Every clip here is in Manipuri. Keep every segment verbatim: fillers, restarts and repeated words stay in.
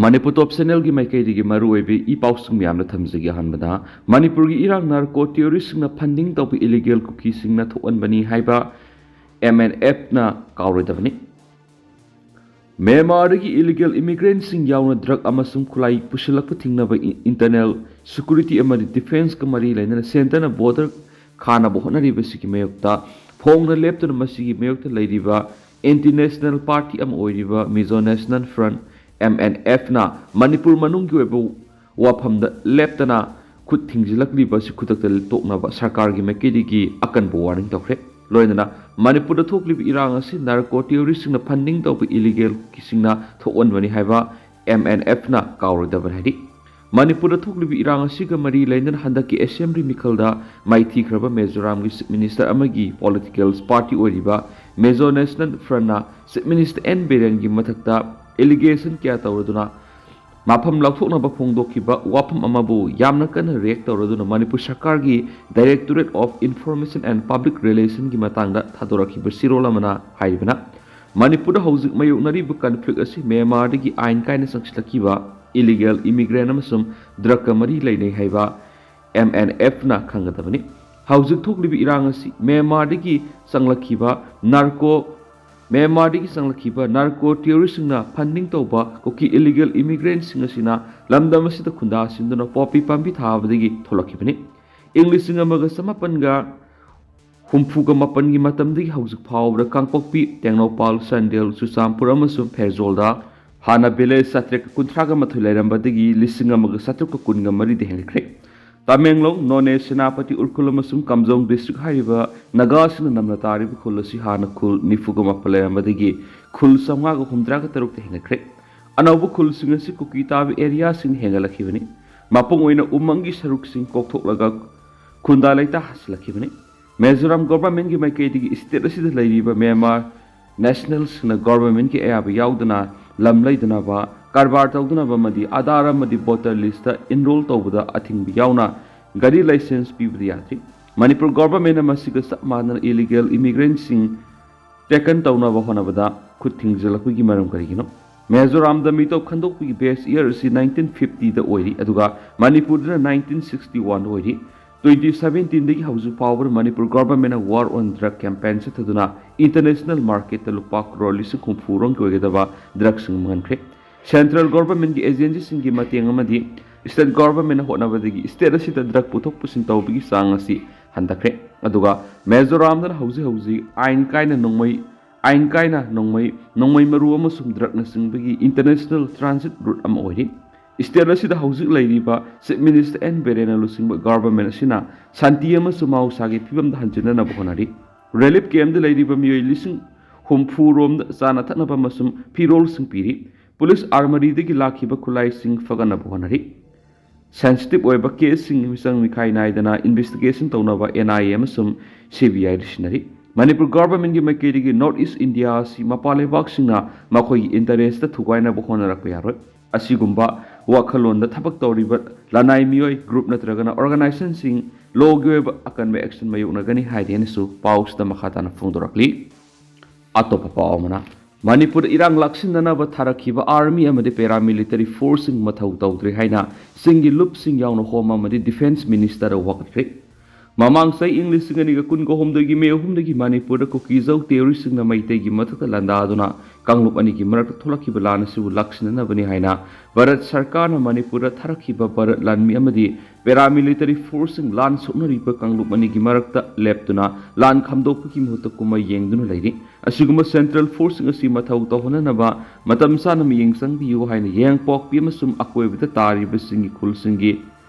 ꯃꯅꯤꯄꯨꯔ ꯇꯣꯞ ꯆꯦꯅꯦꯜꯒꯤ ꯃꯥꯏꯀꯩꯗꯒꯤ ꯃꯔꯨꯑꯣꯏꯕ ꯏ ꯄꯥꯎꯁꯤꯡ ꯃꯌꯥꯝꯅ ꯊꯝꯖꯒꯦ꯫ ꯑꯍꯥꯟꯕꯗ, ꯃꯅꯤꯄꯨꯔꯒꯤ ꯏꯔꯥꯡ ꯅꯥꯔꯀꯣ ꯇꯦꯔꯣꯔꯤꯁꯁꯤꯡꯅ ꯐꯟꯗꯤꯡ ꯇꯧꯕ ꯏꯂꯤꯒꯦꯜ ꯀꯨꯀꯤꯁꯤꯡꯅ ꯊꯣꯛꯍꯟꯕꯅꯤ ꯍꯥꯏꯕ ꯑꯦꯝ ꯑꯦꯟ ꯑꯦꯐꯅ ꯀꯥꯎꯔꯣꯏꯗꯕꯅꯤ꯫ ꯃ꯭ꯌꯥꯟꯃꯥꯔꯗꯒꯤ ꯏꯂꯤꯒꯦꯜ ꯏꯃꯤꯒ꯭ꯔꯦꯟꯁꯤꯡ ꯌꯥꯎꯅ ꯗ꯭ꯔꯒ ꯑꯃꯁꯨꯡ ꯈꯨꯠꯂꯥꯏ ꯄꯨꯁꯤꯜꯂꯛꯄ ꯊꯤꯡꯅꯕ ꯏꯟꯇꯔꯅꯦꯜ ꯁꯦꯀꯨꯔꯤꯇꯤ ꯑꯃꯗꯤ ꯗꯤꯐꯦꯟꯁꯀ ꯃꯔꯤ ꯂꯩꯅꯅ ꯁꯦꯟꯇꯔꯅ ꯕꯣꯔꯗꯔ ꯈꯥꯅꯕ ꯍꯣꯠꯅꯔꯤꯕꯁꯤꯒꯤ ꯃꯥꯌꯣꯛꯇ ꯐꯣꯡꯅ ꯂꯦꯞꯇꯅ ꯃꯁꯤꯒꯤ ꯃꯥꯌꯣꯛꯇ ꯂꯩꯔꯤꯕ ꯑꯦꯟꯇꯤ ꯅꯦꯁꯅꯦꯜ ꯄꯥꯔꯇꯤ ꯑꯃ ꯑꯣꯏꯔꯤꯕ Mizo national front, M N ꯑꯦꯐꯅ ꯃꯅꯤꯄꯨꯔ ꯃꯅꯨꯡꯒꯤ ꯑꯣꯏꯕ ꯋꯥꯐꯝꯗ ꯂꯦꯞꯇꯅ ꯈꯨꯠ ꯊꯤꯡꯖꯤꯜꯂꯛꯂꯤꯕ ꯑꯁꯤ ꯈꯨꯗꯛꯇ ꯇꯣꯛꯅꯕ ꯁꯔꯀꯥꯔꯒꯤ ꯃꯥꯏꯀꯩꯗꯒꯤ ꯑꯀꯟꯕ ꯋꯥꯔꯅꯤꯡ ꯇꯧꯈ꯭ꯔꯦ꯫ ꯂꯣꯏꯅꯅ ꯃꯅꯤꯄꯨꯔꯗ ꯊꯣꯛꯂꯤꯕ ꯏꯔꯥꯡ ꯑꯁꯤ ꯅꯥꯔꯀꯣ ꯇꯦꯔꯣꯔꯤꯁꯁꯤꯡꯅ ꯐꯟꯗꯤꯡ ꯇꯧꯕ ꯏꯂꯤꯒꯦꯜ ꯀꯨꯀꯤꯁꯤꯡꯅ ꯊꯣꯛꯍꯟꯕꯅꯤ ꯍꯥꯏꯕ ꯑꯦꯝ ꯑꯦꯟ ꯑꯦꯐꯅ ꯀꯥꯎꯔꯣꯏꯗꯕꯅꯤ ꯍꯥꯏꯔꯤ꯫ ꯃꯅꯤꯄꯨꯔꯗ ꯊꯣꯛꯂꯤꯕ ꯏꯔꯥꯡ ꯑꯁꯤꯒ ꯃꯔꯤ ꯂꯩꯅꯅ ꯍꯟꯗꯛꯀꯤ ꯑꯦꯁꯦꯝꯕ꯭ꯂꯤ ꯃꯤꯈꯜꯗ ꯃꯥꯏꯊꯤꯈ꯭ꯔꯕ ꯃꯤꯖꯣꯔꯥꯝꯒꯤ ꯆꯤꯐ ꯃꯤꯅꯤꯁꯇꯔ ꯑꯃꯒꯤ ꯄꯣꯂꯤꯇꯤꯀꯦꯜ ꯄꯥꯔꯇꯤ ꯑꯣꯏꯔꯤꯕ ꯃꯤꯖꯣ ꯅꯦꯁꯅꯦꯜ ꯐ꯭ꯔꯟꯠꯅ ꯆꯤꯐ ꯃꯤꯅꯤꯁꯇꯔ ꯑꯦꯟ ꯕꯤꯔꯦꯟꯒꯤ ꯃꯊꯛꯇ ꯑꯦꯂꯤꯒꯦꯁꯟ ꯀꯌꯥ ꯇꯧꯔꯗꯨꯅ ꯃꯐꯝ ꯂꯧꯊꯣꯛꯅꯕ ꯐꯣꯡꯗꯣꯛꯈꯤꯕ ꯋꯥꯐꯝ ꯑꯃꯕꯨ ꯌꯥꯝꯅ ꯀꯟꯅ ꯔꯤꯌꯦꯛ ꯇꯧꯔꯗꯨꯅ ꯃꯅꯤꯄꯨꯔ ꯁꯔꯀꯥꯔꯒꯤ Directorate of Information and Public Relationꯒꯤ ꯃꯇꯥꯡꯗ ꯊꯥꯗꯣꯔꯛꯈꯤꯕ ꯆꯦꯔꯣꯜ ꯑꯃꯅ ꯍꯥꯏꯔꯤꯕꯅ, ꯃꯅꯤꯄꯨꯔꯗ ꯍꯧꯖꯤꯛ ꯃꯥꯌꯣꯛꯅꯔꯤꯕ ꯀꯟꯐ꯭ꯂꯤꯛ ꯑꯁꯤ ꯃ꯭ꯌꯥꯟꯃꯥꯔꯗꯒꯤ ꯑꯥꯏꯟ ꯀꯥꯏꯅ ꯆꯪꯁꯤꯜꯂꯛꯈꯤꯕ ꯏꯂꯤꯒꯦꯜ ꯏꯃꯤꯒ꯭ꯔꯦꯟ ꯑꯃꯁꯨꯡ ꯗ꯭ꯔꯒꯀ ꯃꯔꯤ ꯂꯩꯅꯩ ꯍꯥꯏꯕ ꯑꯦꯝ ꯑꯦꯟ ꯑꯦꯐꯅ ꯈꯪꯒꯗꯕꯅꯤ꯫ ꯍꯧꯖꯤꯛ ꯊꯣꯛꯂꯤꯕ ꯏꯔꯥꯡ ꯑꯁꯤ ꯃ꯭ꯌꯥꯟꯃꯥꯔꯗꯒꯤ ꯆꯪꯂꯛꯈꯤꯕ ꯅꯥꯔꯀꯣ ꯃ꯭ꯌꯥꯟꯃꯥꯔꯗꯒꯤ ꯆꯪꯂꯛꯈꯤꯕ ꯅꯥꯔꯀꯣ ꯇꯦꯔꯣꯔꯤꯁꯁꯤꯡꯅ ꯐꯟꯗꯤꯡ ꯇꯧꯕ ꯀꯨꯀꯤ ꯏꯂꯤꯒꯦꯜ ꯏꯃꯤꯒ꯭ꯔꯦꯟꯁꯤꯡ ꯑꯁꯤꯅ ꯂꯝꯗꯝ ꯑꯁꯤꯗ ꯈꯨꯟꯗꯥꯁꯤꯟꯗꯨꯅ ꯄꯣꯄꯤ ꯄꯥꯝꯕꯤ ꯊꯥꯕꯗꯒꯤ ꯊꯣꯛꯂꯛꯈꯤꯕꯅꯤ꯫ ꯏꯪ ꯂꯤꯁꯤꯡ ꯑꯃꯒ ꯆꯃꯥꯄꯟꯒ ꯍꯨꯝꯐꯨꯒ ꯃꯥꯄꯟꯒꯤ ꯃꯇꯝꯗꯒꯤ ꯍꯧꯖꯤꯛ ꯐꯥꯎꯕꯗ ꯀꯥꯡꯄꯣꯛꯄꯤ, ꯇꯦꯡꯅꯧꯄꯥꯜ, ꯆꯥꯟꯗꯦꯜ, ꯆꯨꯔꯆꯥꯟꯄꯨꯔ ꯑꯃꯁꯨꯡ ꯐꯦꯔꯖꯣꯜꯗ ꯍꯥꯟꯅ ꯚꯤꯂꯦꯖ ꯆꯥꯇ꯭ꯔꯦꯠꯀ ꯀꯨꯟꯊ꯭ꯔꯥꯒ ꯃꯥꯊꯣꯏ ꯂꯩꯔꯝꯕꯗꯒꯤ ꯂꯤꯁꯤꯡ ꯑꯃꯒ ꯆꯥꯇ꯭ꯔꯨꯛꯀ ꯀꯨꯟꯒ ꯃꯔꯤꯗ ꯍꯦꯟꯒꯠꯈ꯭ꯔꯦ꯫ ꯇꯃꯦꯡꯂꯣꯡ, ꯅꯣꯅꯦ, ꯁꯦꯅꯥꯄꯇꯤ, ꯎꯈ꯭ꯔꯨꯜ ꯑꯃꯁꯨꯡ ꯀꯥꯝꯖꯣꯡ ꯗꯤꯁꯇ꯭ꯔꯤꯛ ꯍꯥꯏꯔꯤꯕ ꯅꯥꯒꯥꯁꯤꯡꯅ ꯅꯝꯅ ꯇꯥꯔꯤꯕ ꯈꯨꯜ ꯑꯁꯤ ꯍꯥꯟꯅ ꯈꯨꯜ ꯅꯤꯐꯨꯒ ꯃꯥꯄꯟ ꯂꯩꯔꯝꯕꯗꯒꯤ ꯈꯨꯜ ꯆꯥꯝꯃꯉꯥꯒ ꯍꯨꯝꯗ꯭ꯔꯥꯒ ꯇꯔꯨꯛꯇ ꯍꯦꯟꯒꯠꯈ꯭ꯔꯦ꯫ ꯑꯅꯧꯕ ꯈꯨꯜꯁꯤꯡ ꯑꯁꯤ ꯀꯨꯀꯤ ꯇꯥꯕ ꯑꯦꯔꯤꯌꯥꯁꯤꯡ ꯍꯦꯟꯒꯠꯂꯛꯈꯤꯕꯅꯤ꯫ ꯃꯄꯨꯡ ꯑꯣꯏꯅ ꯎꯃꯪꯒꯤ ꯁꯔꯨꯛꯁꯤꯡ ꯀꯣꯛꯊꯣꯛꯂꯒ ꯈꯨꯟꯗꯥ ꯂꯩꯇꯥ ꯍꯥꯞꯆꯤꯜꯂꯛꯈꯤꯕꯅꯤ꯫ ꯃꯤꯖꯣꯔꯥꯝ ꯒꯣꯚꯔꯟꯃꯦꯟꯠꯀꯤ ꯃꯥꯏꯀꯩꯗꯒꯤ ꯁ꯭ꯇꯦꯠ ꯑꯁꯤꯗ ꯂꯩꯔꯤꯕ ꯃ꯭ꯌꯥꯟꯃꯥꯔ ꯅꯦꯁꯅꯦꯜꯁꯤꯡꯅ ꯒꯣꯚꯔꯟꯃꯦꯟꯠꯀꯤ ꯑꯌꯥꯕ ꯌꯥꯎꯗꯅ ꯂꯝ ꯂꯩꯗꯅꯕ, ꯀꯔꯕꯥꯔ ꯇꯧꯗꯅꯕ ꯑꯃꯗꯤ ꯑꯥꯙꯥꯔ ꯑꯃꯗꯤ ꯚꯣꯇꯔ ꯂꯤꯁꯇ ꯏꯟꯔꯣꯜ ꯇꯧꯕꯗ ꯑꯊꯤꯡꯕ ꯌꯥꯎꯅ ꯒꯥꯔꯤ ꯂꯥꯏꯁꯦꯟꯁ ꯄꯤꯕꯗ ꯌꯥꯗ꯭ꯔꯤ꯫ ꯃꯅꯤꯄꯨꯔ ꯒꯣꯚꯔꯟꯃꯦꯟꯠꯅ ꯃꯁꯤꯒ ꯆꯞ ꯃꯥꯟꯅꯅ ꯏꯂꯤꯒꯦꯜ ꯏꯃꯤꯒ꯭ꯔꯦꯟꯠꯁꯤꯡ ꯇꯦꯀꯟ ꯇꯧꯅꯕ ꯍꯣꯠꯅꯕꯗ ꯈꯨꯠ ꯊꯤꯡꯖꯤꯜꯂꯛꯄꯒꯤ ꯃꯔꯝ ꯀꯔꯤꯒꯤꯅꯣ? ꯃꯤꯖꯣꯔꯥꯝꯗ ꯃꯤꯇꯣꯞ ꯈꯟꯗꯣꯛꯄꯒꯤ ꯕꯦꯁ ꯏꯌꯔ ꯑꯁꯤ ꯅꯥꯏꯟꯇꯤꯟ ꯐꯤꯐꯇꯤꯗ ꯑꯣꯏꯔꯤ, ꯑꯗꯨꯒ ꯃꯅꯤꯄꯨꯔꯗꯅ ꯅꯥꯏꯟꯇꯤꯟ ꯁꯤꯛꯁꯇꯤ ꯋꯥꯟꯗ ꯑꯣꯏꯔꯤ꯫ ꯇ꯭ꯋꯦꯟꯇꯤ ꯁꯕꯦꯟꯇꯤꯟꯗꯒꯤ ꯍꯧꯖꯤꯛ ꯐꯥꯎꯕꯗ ꯃꯅꯤꯄꯨꯔ ꯒꯣꯚꯔꯟꯃꯦꯟꯠꯅ War on Drug campaign ꯆꯠꯊꯗꯨꯅ ꯏꯟꯇꯔꯅꯦꯁꯅꯦꯜ ꯃꯥꯔꯀꯦꯠꯇ ꯂꯨꯄꯥ ꯀ꯭ꯔꯣꯔ ꯂꯤꯁꯤꯡ ꯍꯨꯝꯐꯨ ꯔꯣꯝꯒꯤ ꯑꯣꯏꯒꯗꯕ ꯗ꯭ꯔꯒꯁꯤꯡ ꯃꯥꯡꯍꯟꯈ꯭ꯔꯦ꯫ ꯁꯦꯟꯇ꯭ꯔꯦꯜ ꯒꯣꯚꯔꯟꯃꯦꯟꯠꯀꯤ ꯑꯦꯖꯦꯟꯁꯤꯁꯤꯡꯒꯤ ꯃꯇꯦꯡ ꯑꯃꯗꯤ ꯁ꯭ꯇꯦꯠ ꯒꯣꯚꯔꯟꯃꯦꯟꯠꯅ ꯍꯣꯠꯅꯕꯗꯒꯤ ꯁ꯭ꯇꯦꯠ ꯑꯁꯤꯗ ꯗ꯭ꯔꯒ ꯄꯨꯊꯣꯛ ꯄꯨꯁꯤꯟ ꯇꯧꯕꯒꯤ ꯆꯥꯡ ꯑꯁꯤ ꯍꯟꯊꯈ꯭ꯔꯦ꯫ ꯑꯗꯨꯒ ꯃꯤꯖꯣꯔꯥꯝꯗꯅ ꯍꯧꯖꯤꯛ ꯍꯧꯖꯤꯛ ꯑꯥꯏꯟ ꯀꯥꯏꯅ ꯅꯣꯡꯃꯩ, ꯑꯥꯏꯟ ꯀꯥꯏꯅ ꯅꯣꯡꯃꯩ, ꯅꯣꯡꯃꯩ ꯃꯔꯨ ꯑꯃꯁꯨꯡ ꯗ꯭ꯔꯒꯅꯆꯤꯡꯕꯒꯤ ꯏꯟꯇꯔꯅꯦꯁꯅꯦꯜ ꯇ꯭ꯔꯥꯟꯖꯤꯠ ꯔꯨꯠ ꯑꯃ ꯑꯣꯏꯔꯤ꯫ ꯁ꯭ꯇꯦꯠ ꯑꯁꯤꯗ ꯍꯧꯖꯤꯛ ꯂꯩꯔꯤꯕ ꯆꯤꯐ ꯃꯤꯅꯤꯁꯇꯔ ꯑꯦꯟ ꯕꯤꯔꯦꯟꯅ ꯂꯨꯆꯤꯡꯕ ꯒꯣꯚꯔꯟꯃꯦꯟꯠ ꯑꯁꯤꯅ ꯁꯥꯟꯇꯤ ꯑꯃꯁꯨꯡ ꯃꯍꯧꯁꯥꯒꯤ ꯐꯤꯕꯝꯗ ꯍꯟꯖꯤꯟꯅꯅꯕ ꯍꯣꯠꯅꯔꯤ꯫ ꯔꯤꯂꯤꯐ ꯀꯦꯝꯞꯇ ꯂꯩꯔꯤꯕ ꯃꯤꯑꯣꯏ ꯂꯤꯁꯤꯡ ꯍꯨꯝꯐꯨ ꯔꯣꯝꯗ ꯆꯥꯅ ꯊꯛꯅꯕ ꯑꯃꯁꯨꯡ ꯐꯤꯔꯣꯜꯁꯤꯡ ꯄꯤꯔꯤ꯫ ꯄꯨꯂꯤꯁ ꯑꯥꯔꯃꯔꯤꯗꯒꯤ ꯂꯥꯛꯈꯤꯕ ꯈꯨꯠꯂꯥꯏꯁꯤꯡ ꯐꯒꯠꯅꯕ ꯍꯣꯠꯅꯔꯤ꯫ ꯁꯦꯟꯁꯤꯇꯤꯚ ꯑꯣꯏꯕ ꯀꯦꯁꯁꯤꯡ ꯃꯤꯆꯪ ꯃꯤꯈꯥꯏ ꯅꯥꯏꯗꯅ ꯏꯟꯚꯦꯁꯇꯤꯒꯦꯁꯟ ꯇꯧꯅꯕ ꯑꯦꯟ ꯑꯥꯏ ꯑꯦ ꯑꯃꯁꯨꯡ ꯁꯤ ꯕꯤ ꯑꯥꯏ ꯁꯤꯖꯤꯟꯅꯔꯤ꯫ ꯃꯅꯤꯄꯨꯔ ꯒꯣꯚꯔꯟꯃꯦꯟꯠꯀꯤ ꯃꯥꯏꯀꯩꯗꯒꯤ ꯅꯣꯔꯠ ꯏꯁ ꯏꯟꯗꯤꯌꯥ ꯑꯁꯤ ꯃꯄꯥꯟ ꯂꯩꯕꯥꯛꯁꯤꯡꯅ ꯃꯈꯣꯏꯒꯤ ꯏꯟꯇꯔꯦꯁꯇ ꯊꯨꯒꯥꯏꯅꯕ ꯍꯣꯠꯅꯔꯛꯄ ꯌꯥꯔꯣꯏ꯫ ꯑꯁꯤꯒꯨꯝꯕ ꯋꯥꯈꯜꯂꯣꯟꯗ ꯊꯕꯛ ꯇꯧꯔꯤꯕ ꯂꯅꯥꯏ ꯃꯤꯑꯣꯏ, ꯒ꯭ꯔꯨꯞ ꯅꯠꯇ꯭ꯔꯒꯅ ꯑꯣꯔꯒꯅꯥꯏꯖꯦꯁꯟꯁꯤꯡ ꯂꯣꯒꯤ ꯑꯣꯏꯕ ꯑꯀꯟꯕ ꯑꯦꯛꯁꯟ ꯃꯥꯌꯣꯛꯅꯒꯅꯤ ꯍꯥꯏꯗꯦꯅꯁꯨ ꯄꯥꯎꯁꯤꯗ ꯃꯈꯥ ꯇꯥꯅ ꯐꯣꯡꯗꯣꯔꯛꯂꯤ꯫ ꯑꯇꯣꯞꯄ ꯄꯥꯎ ꯑꯃꯅ, ꯃꯅꯤꯄꯨꯔꯗ ꯏꯔꯥꯡ ꯂꯥꯛꯁꯤꯟꯅꯅꯕ ꯊꯥꯔꯛꯈꯤꯕ ꯑꯥꯔꯃꯤ ꯑꯃꯗꯤ ꯄꯦꯔꯥꯃꯤꯂꯤꯇꯔꯤ ꯐꯣꯔꯁꯁꯤꯡ ꯃꯊꯧ ꯇꯧꯗ꯭ꯔꯦ ꯍꯥꯏꯅ ꯆꯤꯡꯒꯤ ꯂꯨꯞꯁꯤꯡ ꯌꯥꯎꯅ ꯍꯣꯝ ꯑꯃꯗꯤ ꯗꯤꯐꯦꯟꯁ ꯃꯤꯅꯤꯁꯇꯔꯗ ꯋꯥꯀꯠꯈ꯭ꯔꯦ꯫ ꯃꯃꯥꯡ ꯆꯍꯤ ꯏꯪ ꯂꯤꯁꯤꯡ ꯑꯅꯤꯒ ꯀꯨꯟꯒ ꯍꯨꯝꯗꯣꯏꯒꯤ ꯃꯦ ꯑꯍꯨꯝꯗꯒꯤ ꯃꯅꯤꯄꯨꯔꯗ ꯀꯨꯀꯤꯖꯧ ꯇꯦꯔꯣꯔꯤꯁꯁꯤꯡꯅ ꯃꯩꯇꯩꯒꯤ ꯃꯊꯛꯇ ꯂꯥꯟꯗꯥꯗꯨꯅ ꯀꯥꯡꯂꯨꯞ ꯑꯅꯤꯒꯤ ꯃꯔꯛꯇ ꯊꯣꯛꯂꯛꯈꯤꯕ ꯂꯥꯟ ꯑꯁꯤꯕꯨ ꯂꯥꯛꯁꯤꯟꯅꯅꯕꯅꯤ ꯍꯥꯏꯅ ꯚꯥꯔꯠ ꯁꯔꯀꯥꯔꯅ ꯃꯅꯤꯄꯨꯔꯗ ꯊꯥꯔꯛꯈꯤꯕ ꯚꯥꯔꯠ ꯂꯥꯟꯃꯤ ꯑꯃꯗꯤ ꯄꯦꯔꯥꯃꯤꯂꯤꯇꯔꯤ ꯐꯣꯔꯁꯁꯤꯡ ꯂꯥꯟ ꯁꯣꯛꯅꯔꯤꯕ ꯀꯥꯡꯂꯨꯞ ꯑꯅꯤꯒꯤ ꯃꯔꯛꯇ ꯂꯦꯞꯇꯨꯅ ꯂꯥꯟ ꯈꯥꯝꯗꯣꯛꯄꯒꯤ ꯃꯍꯨꯠꯇ ꯀꯨꯝꯍꯩ ꯌꯦꯡꯗꯨꯅ ꯂꯩꯔꯤ꯫ ꯑꯁꯤꯒꯨꯝꯕ ꯁꯦꯟꯇ꯭ꯔꯦꯜ ꯐꯣꯔꯁꯁꯤꯡ ꯑꯁꯤ ꯃꯊꯧ ꯇꯧꯍꯟꯅꯅꯕ ꯃꯇꯝ ꯆꯥꯅ ꯃꯤꯠꯌꯦꯡ ꯆꯪꯕꯤꯌꯨ ꯍꯥꯏꯅ ꯌꯥꯏꯉꯪꯄꯣꯛꯄꯤ ꯑꯃꯁꯨꯡ ꯑꯀꯣꯏꯕꯗ ꯇꯥꯔꯤꯕꯁꯤꯡꯒꯤ ꯈꯨꯜꯁꯤꯡꯒꯤ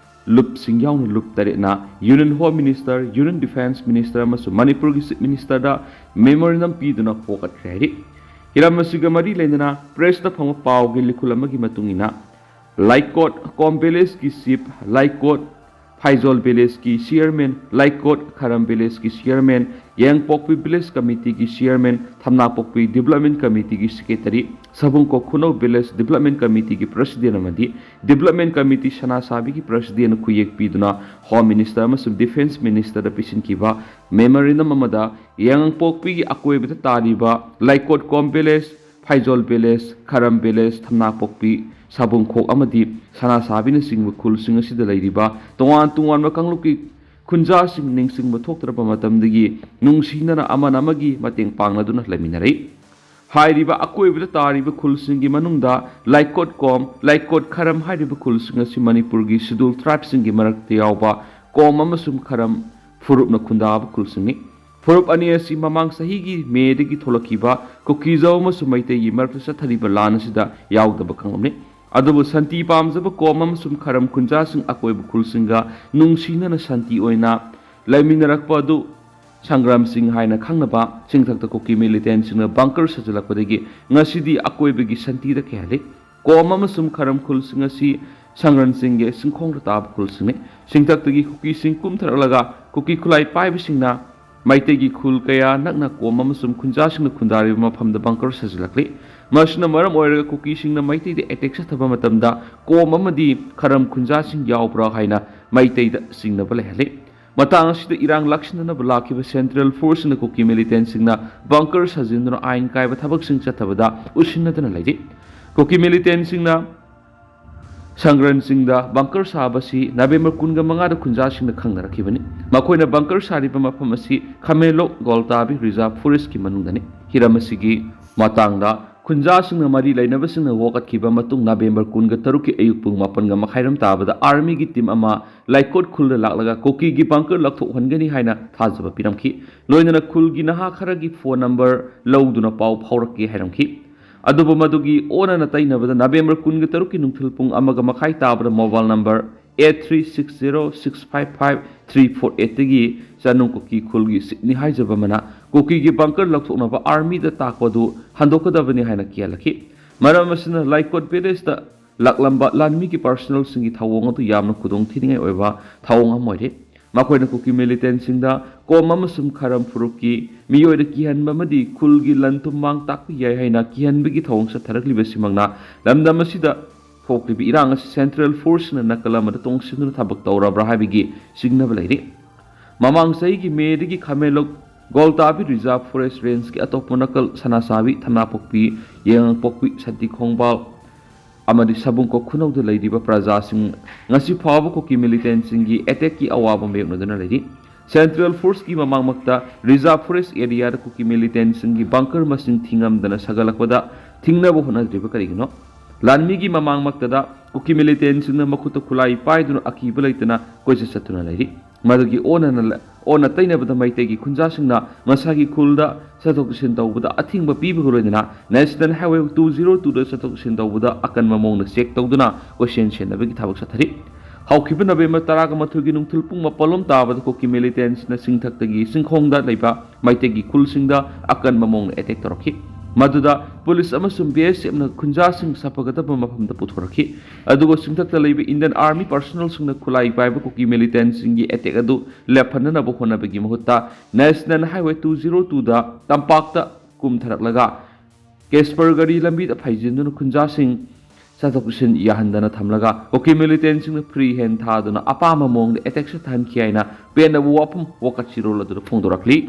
ꯂꯨꯞꯁꯤꯡ ꯌꯥꯎꯅ ꯂꯨꯞ ꯇꯔꯦꯠꯅ union home minister, union defence minister ꯑꯃꯁꯨꯡ ꯃꯅꯤꯄꯨꯔꯒꯤ ꯆꯤꯐ ꯃꯤꯅꯤꯁꯇꯔꯗ ꯃꯦꯃꯣꯔꯦꯟꯗꯝ ꯄꯤꯗꯨꯅ ꯐꯣꯡꯒꯠꯈ꯭ꯔꯦ ꯍꯥꯏꯔꯤ꯫ ꯍꯤꯔꯝ ꯑꯁꯤꯒ ꯃꯔꯤ ꯂꯩꯅꯅ ꯄ꯭ꯔꯦꯁꯇ ꯐꯪꯕ ꯄꯥꯎꯒꯤ ꯂꯤꯈꯨꯜ ꯑꯃꯒꯤ ꯃꯇꯨꯡ ꯏꯟꯅ, ꯂꯥꯏꯀꯣꯠ ꯀꯣꯝ ꯚꯤꯂꯦꯖꯀꯤ ꯆꯤꯐ, ꯂꯥꯏꯀꯣꯠ ꯐꯥꯏꯖꯣꯜ ꯚꯤꯂꯦꯖꯀꯤ ꯆꯤꯌꯔꯃꯦꯟ, ꯂꯥꯏꯀꯣꯠ ꯈꯔꯝ ꯚꯤꯂꯦꯖꯀꯤ ꯆꯤꯌꯔꯃꯦꯟ, ꯌꯥꯏꯉꯪꯄꯣꯛꯄꯤ ꯚꯤꯂꯦꯖ ꯀꯃꯤꯇꯤꯒꯤ ꯆꯤꯌꯔꯃꯦꯟ, ꯊꯝꯅꯥꯄꯣꯛꯄꯤ ꯗꯤꯕ꯭ꯂꯞꯃꯦꯟ ꯀꯃꯤꯇꯤꯒꯤ secretary, Sabung Khunou village development ꯀꯃꯤꯇꯤꯒꯤ ꯄ꯭ꯔꯁꯤꯗꯦꯟ ꯑꯃꯗꯤ ꯗꯤꯕ꯭ꯂꯞꯃꯦꯟ ꯀꯃꯤꯇꯤ ꯁꯅꯥꯁꯥꯕꯤꯒꯤ ꯄ꯭ꯔꯁꯤꯗꯦꯟ ꯈꯨꯌꯦꯛ ꯄꯤꯗꯨꯅ ꯍꯣꯝ ꯃꯤꯅꯤꯁꯇꯔ ꯑꯃꯁꯨꯡ ꯗꯤꯐꯦꯟꯁ ꯃꯤꯅꯤꯁꯇꯔꯗ ꯄꯤꯁꯤꯟꯈꯤꯕ ꯃꯦꯃꯣꯔꯦꯟꯗꯝ ꯑꯃꯗ ꯌꯥꯏꯉꯪꯄꯣꯛꯄꯤꯒꯤ ꯑꯀꯣꯏꯕꯗ ꯇꯥꯔꯤꯕ Laikot Kom village, Phaijol village, Kharam village, Thamnapokpi, Sabungkhok ꯑꯃꯗꯤ ꯁꯅꯥꯁꯥꯕꯤꯅꯆꯤꯡꯕ ꯈꯨꯜꯁꯤꯡ ꯑꯁꯤꯗ ꯂꯩꯔꯤꯕ ꯇꯣꯉꯥꯟ ꯇꯣꯉꯥꯟꯕ ꯀꯥꯡꯂꯨꯞꯀꯤ ꯈꯨꯟꯖꯥꯁꯤꯡ ꯅꯤꯡꯁꯤꯡꯕ ꯊꯣꯛꯇ꯭ꯔꯕ ꯃꯇꯝꯗꯒꯤ ꯅꯨꯡꯁꯤꯅꯅ ꯑꯃꯅ ꯑꯃꯒꯤ ꯃꯇꯦꯡ ꯄꯥꯡꯅꯗꯨꯅ ꯂꯩꯃꯤꯟꯅꯔꯛꯏ꯫ ꯍꯥꯏꯔꯤꯕ ꯑꯀꯣꯏꯕꯗ ꯇꯥꯔꯤꯕ ꯈꯨꯜꯁꯤꯡꯒꯤ ꯃꯅꯨꯡꯗ ꯂꯩꯀꯣꯠ ꯀꯣꯝ, ꯂꯩꯀꯣꯠ ꯈꯔꯝ ꯍꯥꯏꯔꯤꯕ ꯈꯨꯜꯁꯤꯡ ꯑꯁꯤ ꯃꯅꯤꯄꯨꯔꯒꯤ ꯁꯤꯗꯨꯜ ꯇ꯭ꯔꯥꯏꯕꯁꯤꯡꯒꯤ ꯃꯔꯛꯇ ꯌꯥꯎꯕ ꯀꯣꯝ ꯑꯃꯁꯨꯡ ꯈꯔꯝ ꯐꯨꯔꯨꯞꯅ ꯈꯨꯟꯗꯥꯕ ꯈꯨꯜꯁꯤꯡꯅꯤ꯫ ꯐꯨꯔꯨꯞ ꯑꯅꯤ ꯑꯁꯤ ꯃꯃꯥꯡ ꯆꯍꯤꯒꯤ ꯃꯦꯗꯒꯤ ꯊꯣꯛꯂꯛꯈꯤꯕ ꯀꯨꯀꯤꯖꯧ ꯑꯃꯁꯨꯡ ꯃꯩꯇꯩꯒꯤ ꯃꯔꯛꯇ ꯆꯠꯊꯔꯤꯕ ꯂꯥꯟ ꯑꯁꯤꯗ ꯌꯥꯎꯗꯕ ꯀꯥꯡꯂꯨꯞꯅꯤ꯫ ꯑꯗꯨꯕꯨ ꯁꯥꯟꯇꯤ ꯄꯥꯝꯖꯕ ꯀꯣꯝ ꯑꯃꯁꯨꯡ ꯈꯔꯝ ꯈꯨꯟꯖꯥꯁꯤꯡ ꯑꯀꯣꯏꯕ ꯈꯨꯜꯁꯤꯡꯒ ꯅꯨꯡꯁꯤꯅꯅ ꯁꯥꯟꯇꯤ ꯑꯣꯏꯅ ꯂꯩꯃꯤꯟꯅꯔꯛꯄ ꯑꯗꯨ ꯁꯪꯒ꯭ꯔꯥꯝꯁꯤꯡ ꯍꯥꯏꯅ ꯈꯪꯅꯕ ꯆꯤꯡꯊꯛꯇ ꯀꯨꯀꯤ ꯃꯤꯂꯤꯇꯦꯟꯁꯤꯡꯅ ꯕꯪꯀꯔ ꯁꯥꯖꯤꯜꯂꯛꯄꯗꯒꯤ ꯉꯁꯤꯗꯤ ꯑꯀꯣꯏꯕꯒꯤ ꯁꯥꯟꯇꯤꯗ ꯀꯤꯍꯜꯂꯤ꯫ ꯀꯣꯝ ꯑꯃꯁꯨꯡ ꯈꯔꯝ ꯈꯨꯜꯁꯤꯡ ꯑꯁꯤ ꯁꯪꯒ꯭ꯔꯟꯁꯤꯡꯒꯤ ꯆꯤꯡꯈꯣꯡꯗ ꯇꯥꯕ ꯈꯨꯜꯁꯤꯡꯅꯤ꯫ ꯆꯤꯡꯊꯛꯇꯒꯤ ꯀꯨꯀꯤꯁꯤꯡ ꯀꯨꯝꯊꯔꯛꯂꯒ ꯀꯨꯀꯤ ꯈꯨꯠꯂꯥꯏ ꯄꯥꯏꯕꯁꯤꯡꯅ ꯃꯩꯇꯩꯒꯤ ꯈꯨꯜ ꯀꯌꯥ ꯅꯛꯅ ꯀꯣꯝ ꯑꯃꯁꯨꯡ ꯈꯨꯟꯖꯥꯁꯤꯡꯅ ꯈꯨꯟꯗꯥꯔꯤꯕ ꯃꯐꯝꯗ ꯕꯪꯀꯔ ꯁꯥꯖꯤꯜꯂꯛꯂꯤ꯫ ꯃꯁꯤꯅ ꯃꯔꯝ ꯑꯣꯏꯔꯒ ꯀꯨꯀꯤꯁꯤꯡꯅ ꯃꯩꯇꯩꯗ ꯑꯦꯇꯦꯛ ꯆꯠꯊꯕ ꯃꯇꯝꯗ ꯀꯣꯝ ꯑꯃꯗꯤ ꯈꯔꯝ ꯈꯨꯟꯖꯥꯁꯤꯡ ꯌꯥꯎꯕ꯭ꯔꯥ ꯍꯥꯏꯅ ꯃꯩꯇꯩꯗ ꯆꯤꯡꯅꯕ ꯂꯩꯍꯜꯂꯤ꯫ ꯃꯇꯥꯡ ꯑꯁꯤꯗ ꯏꯔꯥꯡ ꯂꯥꯛꯁꯤꯟꯅꯅꯕ ꯂꯥꯛꯈꯤꯕ ꯁꯦꯟꯇ꯭ꯔꯦꯜ ꯐꯣꯔꯁꯅ ꯀꯨꯀꯤ ꯃꯤꯂꯤꯇꯦꯟꯁꯤꯡꯅ ꯕꯪꯀꯔ ꯁꯥꯖꯤꯟꯗꯨꯅ ꯑꯥꯏꯟ ꯀꯥꯏꯕ ꯊꯕꯛꯁꯤꯡ ꯆꯠꯊꯕꯗ ꯎꯁꯤꯟꯅꯗꯨꯅ ꯂꯩꯔꯤ꯫ ꯀꯨꯀꯤ ꯃꯤꯂꯤꯇꯦꯟꯁꯤꯡꯅ ꯁꯪꯒ꯭ꯔꯟꯁꯤꯡꯗ ꯕꯪꯀꯔ ꯁꯥꯕꯁꯤ ꯅꯕꯦꯝꯕꯔ ꯀꯨꯟꯒ ꯃꯉꯥꯗ ꯈꯨꯟꯖꯥꯁꯤꯡꯅ ꯈꯪꯅꯔꯛꯈꯤꯕꯅꯤ꯫ ꯃꯈꯣꯏꯅ ꯕꯪꯀꯔ ꯁꯥꯔꯤꯕ ꯃꯐꯝ ꯑꯁꯤ ꯈꯥꯃꯦꯟꯂꯣꯛ ꯒꯣꯜꯇꯥꯕꯤ ꯔꯤꯖꯥꯔꯚ ꯐꯣꯔꯦꯁ꯭ꯠꯀꯤ ꯃꯅꯨꯡꯗꯅꯤ꯫ ꯍꯤꯔꯝ ꯑꯁꯤꯒꯤ ꯃꯇꯥꯡꯗ ꯈꯨꯟꯖꯥꯁꯤꯡꯅ ꯃꯔꯤ ꯂꯩꯅꯕꯁꯤꯡꯅ ꯋꯥꯀꯠꯈꯤꯕ ꯃꯇꯨꯡ ꯅꯕꯦꯝꯕꯔ ꯀꯨꯟꯒ ꯇꯔꯨꯛꯀꯤ ꯑꯌꯨꯛ ꯄꯨꯡ ꯃꯥꯄꯟꯒ ꯃꯈꯥꯏꯔꯣꯝ ꯇꯥꯕꯗ ꯑꯥꯔꯃꯤꯒꯤ ꯇꯤꯝ ꯑꯃ ꯂꯩꯀꯣꯠ ꯈꯨꯜꯗ ꯂꯥꯛꯂꯒ ꯀꯨꯀꯤꯒꯤ ꯕꯪꯀꯔ ꯂꯧꯊꯣꯛꯍꯟꯒꯅꯤ ꯍꯥꯏꯅ ꯊꯥꯖꯕ ꯄꯤꯔꯝꯈꯤ꯫ ꯂꯣꯏꯅꯅ ꯈꯨꯜꯒꯤ ꯅꯍꯥ ꯈꯔꯒꯤ ꯐꯣꯟ ꯅꯝꯕꯔ ꯂꯧꯗꯨꯅ ꯄꯥꯎ ꯐꯥꯎꯔꯛꯀꯦ ꯍꯥꯏꯔꯝꯈꯤ꯫ ꯑꯗꯨꯕꯨ ꯃꯗꯨꯒꯤ ꯑꯣꯟꯅ ꯇꯩꯅꯕꯗ ꯅꯕꯦꯝꯕꯔ ꯀꯨꯟꯒ ꯇꯔꯨꯛꯀꯤ ꯅꯨꯡꯊꯤꯜ ꯄꯨꯡ ꯑꯃꯒ ꯃꯈꯥꯏ ꯇꯥꯕꯗ mobile number eight three six zero six five five three four eight ꯇꯒꯤ ꯆꯅꯨꯡ ꯀꯨꯀꯤ ꯈꯨꯜꯒꯤ ꯁꯤꯠꯅꯤ ꯍꯥꯏꯖꯕ ꯑꯃꯅ ꯀꯨꯀꯤꯒꯤ ꯕꯪꯀꯔ ꯂꯧꯊꯣꯛꯅꯕ ꯑꯥꯔꯃꯤꯗ ꯇꯥꯛꯄ ꯑꯗꯨ ꯍꯟꯗꯣꯛꯀꯗꯕꯅꯤ ꯍꯥꯏꯅ ꯀꯤꯍꯜꯂꯛꯈꯤ꯫ ꯃꯔꯝ ꯑꯁꯤꯅ ꯂꯩꯀꯣꯠ ꯚꯤꯂꯦꯖꯇ ꯂꯥꯛꯂꯝꯕ ꯂꯥꯟꯃꯤꯒꯤ ꯄꯥꯔꯁꯅꯦꯜꯁꯤꯡꯒꯤ ꯊꯧꯑꯣꯡ ꯑꯗꯨ ꯌꯥꯝꯅ ꯈꯨꯗꯣꯡ ꯊꯤꯅꯤꯡꯉꯥꯏ ꯑꯣꯏꯕ ꯊꯧꯑꯣꯡ ꯑꯃ ꯑꯣꯏꯔꯦ꯫ ꯃꯈꯣꯏꯅ ꯀꯨꯀꯤ ꯃꯤꯂꯤꯇꯦꯟꯁꯤꯡꯗ ꯀꯣꯝ ꯑꯃꯁꯨꯡ ꯈꯔꯝ ꯐꯨꯔꯨꯞꯀꯤ ꯃꯤꯑꯣꯏꯗ ꯀꯤꯍꯟꯕ ꯑꯃꯗꯤ ꯈꯨꯜꯒꯤ ꯂꯟ ꯊꯨꯝ ꯃꯥꯡ ꯇꯥꯛꯄ ꯌꯥꯏ ꯍꯥꯏꯅ ꯀꯤꯍꯟꯕꯒꯤ ꯊꯧꯑꯣꯡ ꯆꯠꯊꯔꯛꯂꯤꯕꯁꯤꯃꯛꯅ ꯂꯝꯗꯝ ꯑꯁꯤꯗ ꯊꯣꯛꯂꯤꯕ ꯏꯔꯥꯡ ꯑꯁꯤ ꯁꯦꯟꯇ꯭ꯔꯦꯜ ꯐꯣꯔꯁꯅ ꯅꯥꯀꯜ ꯑꯃꯗ ꯇꯣꯡꯁꯤꯟꯗꯨꯅ ꯊꯕꯛ ꯇꯧꯔꯕ꯭ꯔꯥ ꯍꯥꯏꯕꯒꯤ ꯆꯤꯡꯅꯕ ꯂꯩꯔꯤ꯫ ꯃꯃꯥꯡ ꯆꯍꯤꯒꯤ ꯃꯦꯗꯒꯤ ꯈꯥꯃꯦꯟꯂꯣꯛ ꯒꯣꯜꯇꯥꯕꯤ Reserve Forest Range ꯀꯤ ꯑꯇꯣꯞꯄ ꯅꯥꯀꯜ ꯁꯅꯥꯁꯥꯕꯤ, ꯊꯝꯅꯥꯄꯣꯛꯄꯤ, ꯌꯦꯉꯥꯡꯄꯣꯛꯄꯤ, ꯁꯟꯇꯤ ꯈꯣꯡꯕꯥꯜ ꯑꯃꯗꯤ ꯁꯕꯨꯡꯀꯣꯛ ꯈꯨꯅꯧꯗ ꯂꯩꯔꯤꯕ ꯄ꯭ꯔꯖꯥꯁꯤꯡ ꯉꯁꯤ ꯐꯥꯎꯕ ꯀꯨꯀꯤ militant ꯁꯤꯡꯒꯤ attack ꯀꯤ ꯑꯋꯥꯕ ꯃꯥꯌꯣꯛꯅꯗꯨꯅ ꯂꯩꯔꯤ꯫ Central Force ꯀꯤ ꯃꯃꯥꯡꯃꯛꯇ Reserve Forest area ꯗ ꯀꯨꯀꯤ militant ꯁꯤꯡꯒꯤ bunker ꯃꯁꯤꯡ ꯊꯤꯉꯝꯗꯅ ꯁꯥꯒꯠꯂꯛꯄꯗ ꯊꯤꯡꯅꯕ ꯍꯣꯠꯅꯗ꯭ꯔꯤꯕ ꯀꯔꯤꯒꯤꯅꯣ? ꯂꯥꯟꯃꯤꯒꯤ ꯃꯃꯥꯡꯃꯛꯇꯗ ꯀꯨꯀꯤ militant ꯁꯤꯡꯅ ꯃꯈꯨꯠꯇ ꯈꯨꯠꯂꯥꯏ ꯄꯥꯏꯗꯨꯅ ꯑꯀꯤꯕ ꯂꯩꯇꯅ ꯀꯣꯏꯆꯠ ꯆꯠꯇꯨꯅ ꯂꯩꯔꯤ꯫ ꯃꯗꯨꯒꯤ ꯑꯣꯟꯅꯅ ꯑꯣꯟꯅ ꯇꯩꯅꯕꯗ ꯃꯩꯇꯩꯒꯤ ꯈꯨꯟꯖꯥꯁꯤꯡꯅ ꯃꯁꯥꯒꯤ ꯈꯨꯜꯗ ꯆꯠꯊꯣꯛ ꯆꯠꯁꯤꯟ ꯇꯧꯕꯗ ꯑꯊꯤꯡꯕ ꯄꯤꯕꯒ ꯂꯣꯏꯅꯅ National Highway two zero two ꯗ ꯆꯠꯊꯣꯛ ꯆꯠꯁꯤꯟ ꯇꯧꯕꯗ ꯑꯀꯟꯕ ꯃꯑꯣꯡꯗ check ꯇꯧꯗꯨꯅ ꯀꯣꯏꯁꯦꯟ ꯁꯦꯟꯅꯕꯒꯤ ꯊꯕꯛ ꯆꯠꯊꯔꯤ꯫ ꯍꯧꯈꯤꯕ ꯅꯕꯦꯝꯕꯔ ꯇꯔꯥꯒ ꯃꯥꯊꯣꯏꯒꯤ ꯅꯨꯡꯊꯤꯜ ꯄꯨꯡ ꯃꯥꯄꯜ ꯂꯣꯝ ꯇꯥꯕꯗ ꯀꯨꯀꯤ militant ꯅ ꯆꯤꯡꯊꯛꯇꯒꯤ ꯆꯤꯡꯈꯣꯡꯗ ꯂꯩꯕ ꯃꯩꯇꯩꯒꯤ ꯈꯨꯜꯁꯤꯡꯗ ꯑꯀꯟꯕ ꯃꯑꯣꯡꯗ attack ꯇꯧꯔꯛꯈꯤ꯫ ꯃꯗꯨꯗ police ꯑꯃꯁꯨꯡ B S F ꯅ ꯈꯨꯟꯖꯥꯁꯤꯡ ꯁꯥꯐꯒꯗꯕ ꯃꯐꯝꯗ ꯄꯨꯊꯣꯔꯛꯈꯤ꯫ ꯑꯗꯨꯒ ꯆꯤꯡꯊꯛꯇ ꯂꯩꯕ Indian Army personnel ꯁꯤꯡꯅ ꯈꯨꯠꯂꯥꯏ ꯄꯥꯏꯕ ꯀꯨꯀꯤ militant ꯁꯤꯡꯒꯤ attack ꯑꯗꯨ ꯂꯦꯞꯍꯟꯅꯅꯕ ꯍꯣꯠꯅꯕꯒꯤ ꯃꯍꯨꯠꯇ National Highway two zero two ꯗ ꯇꯝꯄꯥꯛꯇ ꯀꯨꯝꯊꯔꯛꯂꯒ ꯀꯦꯁꯄꯔ ꯒꯥꯔꯤ ꯂꯝꯕꯤꯗ ꯐꯩꯖꯤꯟꯗꯨꯅ ꯈꯨꯟꯖꯥꯁꯤꯡ ꯆꯠꯊꯣꯛ ꯆꯠꯁꯤꯟ ꯌꯥꯍꯟꯗꯅ ꯊꯝꯂꯒ ꯀꯨꯀꯤ militant ꯁꯤꯡꯅ free hand ꯊꯥꯗꯨꯅ ꯑꯄꯥꯝꯕ ꯃꯑꯣꯡꯗ attack ꯆꯠꯊꯍꯟꯈꯤ ꯍꯥꯏꯅ ꯄꯦꯟꯗꯕ ꯋꯥꯐꯝ ꯋꯥꯀꯠ ꯆꯤꯔꯣꯜ ꯑꯗꯨꯗ ꯐꯣꯡꯗꯣꯔꯛꯂꯤ꯫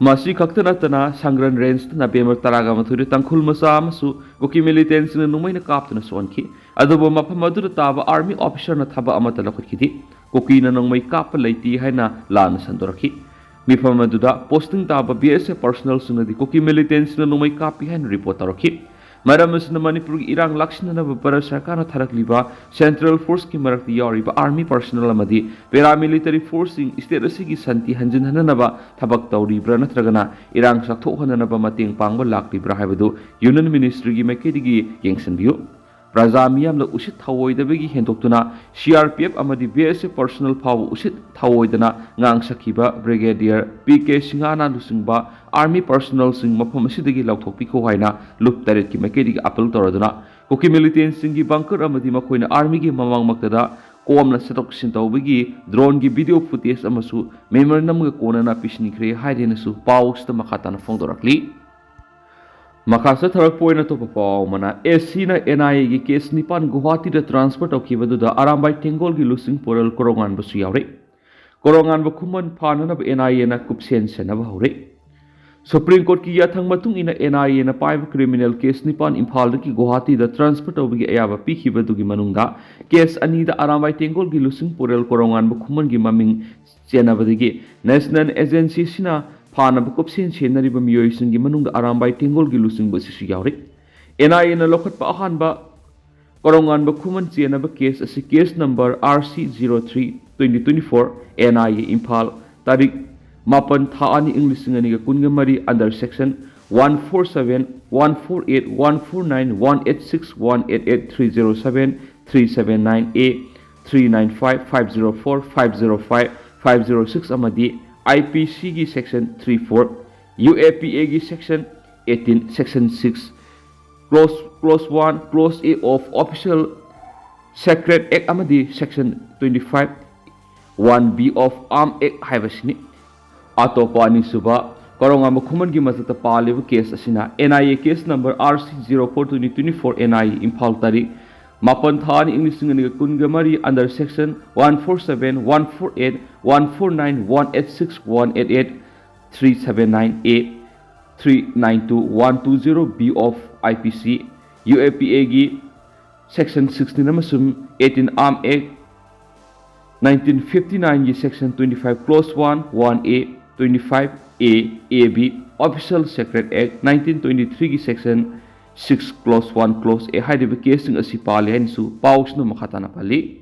ꯃꯁꯤ ꯈꯛꯇ ꯅꯠꯇꯅ ꯁꯪꯒ꯭ꯔꯟ range ꯇ ꯅꯕꯦꯝꯕꯔ ꯇꯔꯥꯒ ꯃꯥꯊꯣꯏꯗ ꯇꯥꯡꯈꯨꯜ ꯃꯆꯥ ꯑꯃꯁꯨ ꯀꯨꯀꯤ militant ꯁꯤꯡꯅ ꯅꯣꯡꯃꯩꯅ ꯀꯥꯞꯇꯨꯅ ꯁꯣꯛꯍꯟꯈꯤ꯫ ꯑꯗꯨꯕꯨ ꯃꯐꯝ ꯑꯗꯨꯗ ꯇꯥꯕ army officer ꯅ ꯊꯕꯛ ꯑꯃꯠꯇ ꯂꯧꯈꯠꯈꯤꯗꯦ꯫ ꯀꯨꯀꯤꯅ ꯅꯣꯡꯃꯩ ꯀꯥꯞꯄ ꯂꯩꯇꯦ ꯍꯥꯏꯅ ꯂꯥꯟꯅ ꯁꯟꯗꯣꯔꯛꯈꯤ꯫ ꯃꯤꯐꯝ ꯑꯗꯨꯗ posting ꯇꯥꯕ B S F personnel ꯁꯤꯡꯅꯗꯤ ꯀꯨꯀꯤ militant ꯁꯤꯡꯅ ꯅꯣꯡꯃꯩ ꯀꯥꯞꯄꯤ ꯍꯥꯏꯅ report ꯇꯧꯔꯛꯈꯤ꯫ ꯃꯔꯝ ꯑꯁꯤꯅ ꯃꯅꯤꯄꯨꯔꯒꯤ ꯏꯔꯥꯡ ꯂꯥꯛꯁꯤꯟꯅꯅꯕ ꯚꯥꯔꯠ ꯁꯔꯀꯥꯔꯅ ꯊꯥꯔꯛꯂꯤꯕ Central Force ꯀꯤ ꯃꯔꯛꯇ ꯌꯥꯎꯔꯤꯕ army personnel ꯑꯃꯗꯤ paramilitary force ꯁꯤꯡ state ꯑꯁꯤꯒꯤ ꯁꯥꯟꯇꯤ ꯍꯟꯖꯤꯟꯍꯟꯅꯅꯕ ꯊꯕꯛ ꯇꯧꯔꯤꯕ꯭ꯔꯥ ꯅꯠꯇ꯭ꯔꯒꯅ ꯏꯔꯥꯡ ꯆꯥꯛꯊꯣꯛꯍꯟꯅꯅꯕ ꯃꯇꯦꯡ ꯄꯥꯡꯕ ꯂꯥꯛꯂꯤꯕ꯭ꯔꯥ ꯍꯥꯏꯕꯗꯨ Union Ministry ꯒꯤ ꯃꯥꯏꯀꯩꯗꯒꯤ ꯌꯦꯡꯁꯤꯟꯕꯤꯌꯨ꯫ ꯄ꯭ꯔꯖꯥ ꯃꯤꯌꯥꯝꯅ ꯎꯁꯤꯠ ꯊꯑꯣꯏꯗꯕꯒꯤ ꯍꯦꯟꯗꯣꯛꯇꯨꯅ C R P F ꯑꯃꯗꯤ B S F personnel ꯐꯥꯎꯕ ꯎꯁꯤꯠ ꯊꯑꯣꯏꯗꯅ ꯉꯥꯡ ꯁꯛꯈꯤꯕ Brigadier P K ꯁꯤꯡꯍꯥꯅ ꯂꯨꯆꯤꯡꯕ army personnel ꯁꯤꯡ ꯃꯐꯝ ꯑꯁꯤꯗꯒꯤ ꯂꯧꯊꯣꯛꯄꯤꯈꯣ ꯍꯥꯏꯅ ꯂꯨꯞ ꯇꯔꯦꯠꯀꯤ ꯃꯥꯏꯀꯩꯗꯒꯤ appeal ꯇꯧꯔꯗꯨꯅ ꯀꯨꯀꯤ militant ꯁꯤꯡꯒꯤ bunker ꯑꯃꯗꯤ ꯃꯈꯣꯏꯅ army ꯒꯤ ꯃꯃꯥꯡꯃꯛꯇꯗ ꯀꯣꯝꯅ ꯆꯠꯊꯣꯛ ꯆꯠꯁꯤꯟ ꯇꯧꯕꯒꯤ drone ꯒꯤ video footage ꯑꯃꯁꯨ memorandum ꯒ ꯀꯣꯟꯅꯅ ꯄꯤꯁꯤꯟꯈ꯭ꯔꯦ ꯍꯥꯏꯔꯦꯅꯁꯨ ꯄꯥꯎ ꯑꯁꯤꯗ ꯃꯈꯥ ꯇꯥꯅ ꯐꯣꯡꯗꯣꯔꯛꯂꯤ꯫ ꯃꯈꯥ ꯆꯠꯊꯔꯛꯄ ꯑꯣꯏꯅ ꯑꯇꯣꯞꯄ ꯄꯥꯎ ꯑꯃꯅ, S C ꯅ N I A ꯒꯤ case ꯅꯤꯄꯥꯟ ꯒꯨꯋꯥꯍꯥꯇꯤꯗ transfer ꯇꯧꯈꯤꯕꯗꯨꯗ ꯑꯔꯥꯝꯕꯥꯏ ꯇꯦꯡꯒꯣꯜꯒꯤ ꯂꯨꯆꯤꯡ ꯄꯣꯔꯦꯜ ꯀꯣꯔꯧꯉꯥꯟꯕꯁꯨ ꯌꯥꯎꯔꯦ꯫ ꯀꯣꯔꯧꯉꯥꯟꯕ ꯈꯨꯃꯟ ꯐꯥꯅꯅꯕ ꯑꯦꯟ ꯑꯥꯏ ꯑꯦꯅ ꯀꯨꯞꯁꯦꯟ ꯁꯦꯟꯅꯕ ꯍꯧꯔꯦ꯫ ꯁꯨꯄ꯭ꯔꯤꯝ ꯀꯣꯔꯠꯀꯤ ꯌꯥꯊꯪ ꯃꯇꯨꯡ ꯏꯟꯅ ꯑꯦꯟ ꯑꯥꯏ ꯑꯦꯅ ꯄꯥꯏꯕ ꯀ꯭ꯔꯤꯃꯤꯅꯦꯜ ꯀꯦꯁ ꯅꯤꯄꯥꯟ ꯏꯝꯐꯥꯜꯗꯒꯤ ꯒꯨꯋꯥꯍꯥꯇꯤꯗ ꯇ꯭ꯔꯥꯟꯁꯐꯔ ꯇꯧꯕꯒꯤ ꯑꯌꯥꯕ ꯄꯤꯈꯤꯕꯗꯨꯒꯤ ꯃꯅꯨꯡꯗ ꯀꯦꯁ ꯑꯅꯤꯗ ꯑꯔꯥꯝꯕꯥꯏ ꯇꯦꯡꯒꯣꯜꯒꯤ ꯂꯨꯆꯤꯡ ꯄꯨꯔꯦꯜ ꯀꯣꯔꯧꯉꯥꯟꯕ ꯈꯨꯃꯟꯒꯤ ꯃꯃꯤꯡ ꯆꯦꯟꯅꯕꯗꯒꯤ ꯅꯦꯁꯅꯦꯜ ꯑꯦꯖꯦꯟꯁꯤꯁꯤꯅ ꯐꯥꯅꯕ ꯀꯨꯞꯁꯦꯟ ꯁꯦꯟꯅꯔꯤꯕ ꯃꯤꯑꯣꯏꯁꯤꯡꯒꯤ ꯃꯅꯨꯡꯗ ꯑꯔꯥꯝꯕꯥꯏ ꯇꯦꯡꯒꯣꯜꯒꯤ ꯂꯨꯆꯤꯡꯕ ꯑꯁꯤꯁꯨ ꯌꯥꯎꯔꯤ꯫ ꯑꯦꯟ ꯑꯥꯏ ꯑꯦꯅ ꯂꯧꯈꯠꯄ ꯑꯍꯥꯟꯕ ꯀꯣꯔꯧꯉꯥꯟꯕ ꯈꯨꯃꯟ ꯆꯦꯟꯅꯕ ꯀꯦꯁ ꯑꯁꯤ case number R C zero three twenty twenty four, N I A Imphal, ꯇꯥꯔꯤꯛ ꯃꯥꯄꯟ ꯊꯥ ꯑꯅꯤ ꯏꯪ ꯂꯤꯁꯤꯡ ꯑꯅꯤꯒ ꯀꯨꯟꯒ ꯃꯔꯤ, under section one four seven, one four eight, one four nine, one eight six, one eight eight, three zero seven, three seven nine A, three nine five, five zero four, five zero five, five zero six ꯑꯃꯗꯤ I P C ꯒꯤ section three four, U A P A ꯒꯤ section eighteen, section six, clause, clause one, clause A of Official Secret Act ꯑꯃꯗꯤ section twenty five, one B of Arm Act ꯍꯥꯏꯕꯁꯤꯅꯤ꯫ ꯑꯇꯣꯞꯄ ꯑꯅꯤꯁꯨꯕ ꯀꯣꯔꯧꯉꯥꯟꯕ ꯈꯨꯃꯟꯒꯤ ꯃꯊꯛꯇ ꯄꯥꯜꯂꯤꯕ ꯀꯦꯁ ꯑꯁꯤꯅ N I A case number R C zero four twenty twenty four, N I A Imphal, ꯇꯥꯔꯤꯛ ꯃꯥꯄꯟ ꯊꯥ ꯑꯅꯤ ꯏꯪ ꯂꯤꯁꯤꯡ ꯑꯅꯤꯒ ꯀꯨꯟꯒ ꯃꯔꯤ, under section one four seven, one four eight, one four nine, one eight six, one eight eight, three seven nine A, three nine two one two zero B of I P C, U A P A ꯒꯤ section sixteen ꯑꯃꯁꯨꯡ eighteen Arm Act, nineteen fifty nine ꯒꯤ section twenty five clause one, one A, twenty five A, A B, Official Secret Act nineteen twenty three ꯒꯤ section six clause one, clause A ꯍꯥꯏꯔꯤꯕ ꯀꯦꯁꯁꯤꯡ ꯑꯁꯤ ꯄꯥꯜꯂꯤ ꯍꯥꯏꯅꯁꯨ ꯄꯥꯎꯁꯤꯅ ꯃꯈꯥ ꯇꯥꯅ ꯄꯜꯂꯤ꯫